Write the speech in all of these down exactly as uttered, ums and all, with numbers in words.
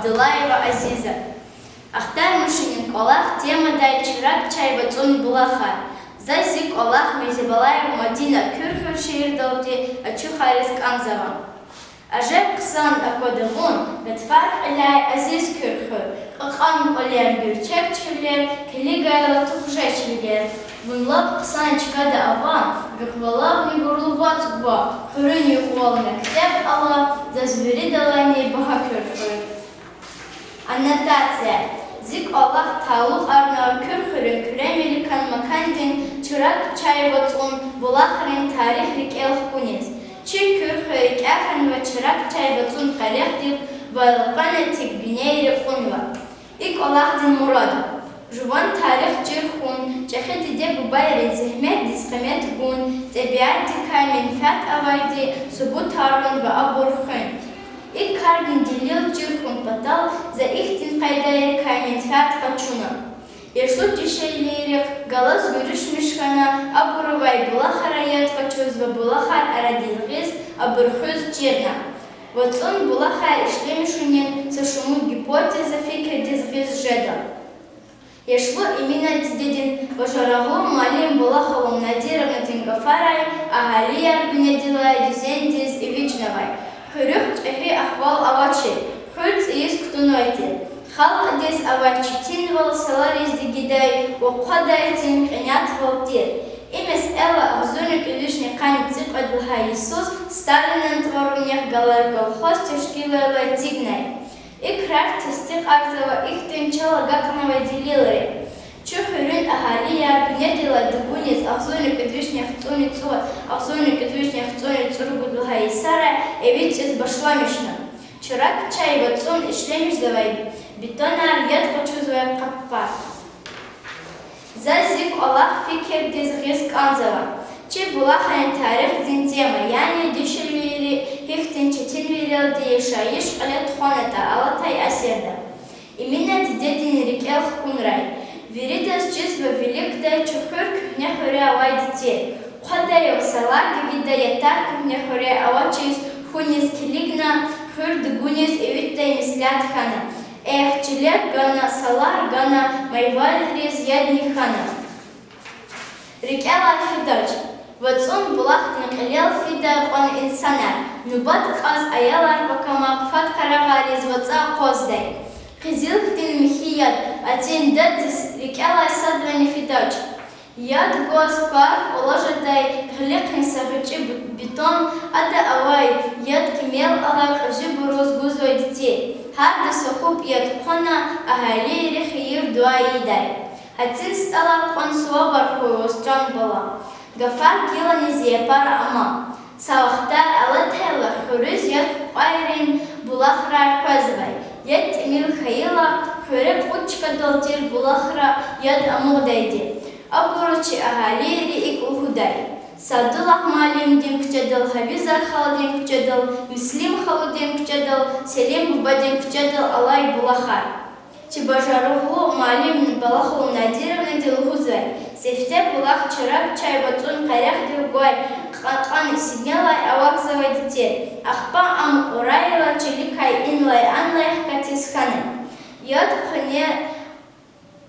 Абдуллаева Азиза. Ахтармишунин кӀвалах темадай: Чираг чай вацӀун булахар. За зи кӀвалах Мирзабалаева Мадина Куьр хуьр шиирдалди ачухариз кӀанзава. Ажеб хъсан аквада вун, гатфар кьиляй азиз Куьр хуьр, кьакьан кӀвалер, гуьрчег чуьллер, килигайла тух жеч вилер. Вун лап хъсан чкада ава, ви къвалавни гурлу вацӀ гва, хуьруьн юкьвал мектеб ала, заз виридалайни багьа Куьр хуьр. Аннотация. Зи кӀвалах талукьарнава Куьр хуьруьн Куьремили кан макандин Чираг чай вацӀун булахрин тарих рикӀел хкуниз. Чи Куьр хуьр рикӀяй хьанва чираг чай вацӀун къерехдив ва элкъвена тик бинейри кьунва. И кӀвалахдин мурад: жуван тарих чир хьун, чӀехи диде-бубайрин зегьметдиз къимет гун, тӀебиатдикай менфят авайди субутарун ва абур хуьн. И кардин делил чир хьун патал за ихьтин къайдайрикай менфят къачуна. Яшлу дишегьлийрихъ галаз гуьруьшмиш хьана, абурувай булахрай яд къачуз ва булахар арадиз гъиз, абур хуьз чирна. ВацӀун булахар ишлемишунин са шумуд гипотеза фикирдиз гъиз жеда. Яшлу Эминат дидедин ва бажарагълу муаллим Булахова Надировнадин гафарай агьалияр бинедилай дуьзендиз эвичӀнавай хуьруьхъ чӀехи ахвал авачир, хуьр цӀийиз кутунвай тир, халкьдиз авай четинвал салариз дигидай ва хъвадай цин кьинятвал тир. И месэла агъзурни кӀуьд вишни къанни цӀикьвед лагьай йисуз Сталинан тӀварунихъ галай колхоз тешкилайла эцигнай. И крар тестикьарзава ихьтин чал агакьнавай делилри. Чи хуьруьн агьалияр бинедилай дугуниз агъзурни кӀуьд вишни яхцӀурни цӀу-, агъзурни кӀуьд вишни яхцӀурни цӀуругуд лагьай йисарай эвичӀиз башламишна. Чираг чай вацӀун ишлемишзавай бетонар, яд къачузвай къапар. Заз зи кӀвалах фикирдиз гъиз кӀанзава чи булахрин тарихдин тема, яни дишегьлийри гьихьтин четинвилелди яшайиш кьиле тухванатӀа алатай асирда. Эминат дидедин рикӀел хкунрай. Виридаз чизва виликдай чи хуьр куьгьне хуьре авайди тир. Хъвадай ва салар дигидай ятар куьгьне хуьре авачиз хьуниз килигна, хуьр дугуниз эвичӀдай меслят хьана. Эхь, чилер гана, салар гана, майвалриз ядни хьана. РикӀелай фидач. ВацӀун булахдин кьилел фидай кьван инсанар, нубат кьаз аялар пакамахъ фад къарагъайриз вацӀа акъваздай. Къизил хьтин михьи яд, атин даддиз рикӀелай садрани фидач. Яд гваз квар кӀвале жедай гъилихъин са гъвечӀи бу-, бетон, ада авай яд кимел алай кьуьзуьбуруз гузвайди тир. Гьарда са хупӀ яд хъвана, агьалийри хийир-дуьа ийидай. Гьатин стӀалар кьван сувабар хьуй ваз, чан бала. Гафар гилани зи япара ама. Са вахтар алатайла хуьруьз яд кьукьайрин булахрай къвезвай. Яд тӀимил хьайила, хуьре кьуд чкадал тир булахра яд амукьдайди. Абуру чи агьалийри икӀ лугьудай: Садуллагь муаллимдин куьчедал, Гьавизар халадин куьчедал, Муслим халудин куьчедал, Селим бубадин куьчедал алай булахар. Чи бажарагълу муаллим Балахова Надировнади лугьузвай: сифте булах Чираг чай вацӀун къерехдив гвай кьакьан синелай авахьзавайди тир, ахпа ам кьурайла чиликай инлай-анлай хкатиз хьана. Яд къване-,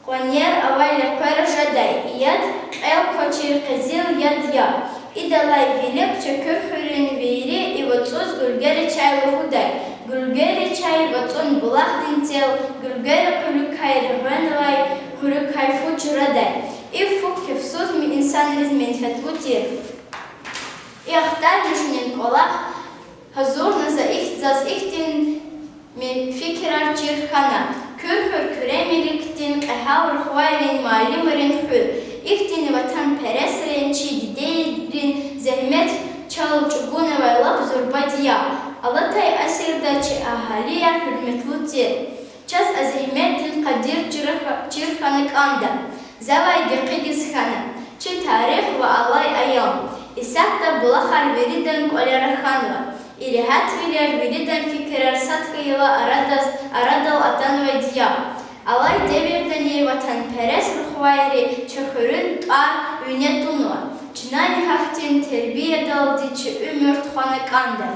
къванер авай лекьер жедай, яд кьел квачир къизил яд я. Идалай вилик чи Куьр хуьруьн вири и вацӀуз гуьлгери чай лугьудай. Гуьлгери чай вацӀун булахдин тел, гуьлгери къуьлуькай регъвенвай хуьруькай фу чрадай. И фу кефсуз ми-, инсанриз менфятлу тир. И ахтармишунин кӀвалах гьазурна за ихь-, заз ихьтин ми-, фикирар чир хьана: Куьр хуьр Куьремирдин кьегьал рухвайрин, муаллимрин хуьр, ихьтин ватанпересрин, чи дидейрин зегьмет чал чӀугунавай лап зурба дия. Алатай асирда чи агьалияр гьуьрметлу тир. Чаз а зегьметдин къадир чир ха-, чир хьана кӀанда. Завай гекъигиз хьана чи тарих ва алай аям. Исятда булахар виридан кӀвалера хьанва. И регьятвилер, виридан фикирар сад хьайила арадаз, арадал атанвайди я. Алай девирдани ватанперес рухвайри чи хуьруьн тӀвар вине тунва. Чнани гьахьтин тербиядалди чи уьмуьр тухвана кӀанда.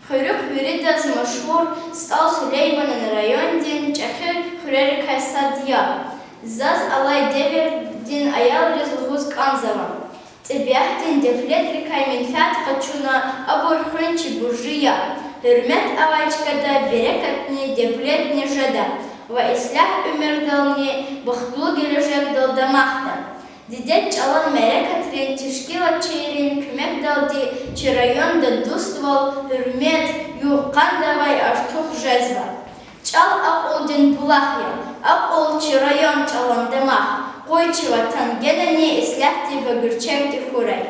Куьруь виридаз машгьур СтӀал Сулейманан райондин чӀехи хуьрерикай сад я. Заз алай девирдин аялриз лугьуз кӀанзава: тӀебиатдин девлетрикай менфят къачуна абур хуьн чи буржи я. Гьуьрмет авай чкада берекатни девлетни жеда ва ислягь уьмуьрдални бахтлу гележегдал дамахда. Дидед чӀалан мярекатрин тешкилатчийрин куьмекдалди чи районда дуствал, гьуьрмет югъ-къандавай артух жезва. ЧӀал акьулдин булах я, акьул чи район чӀалан дамах, къуй чи ватан генани ислягьди ва гуьрчегди хьурай.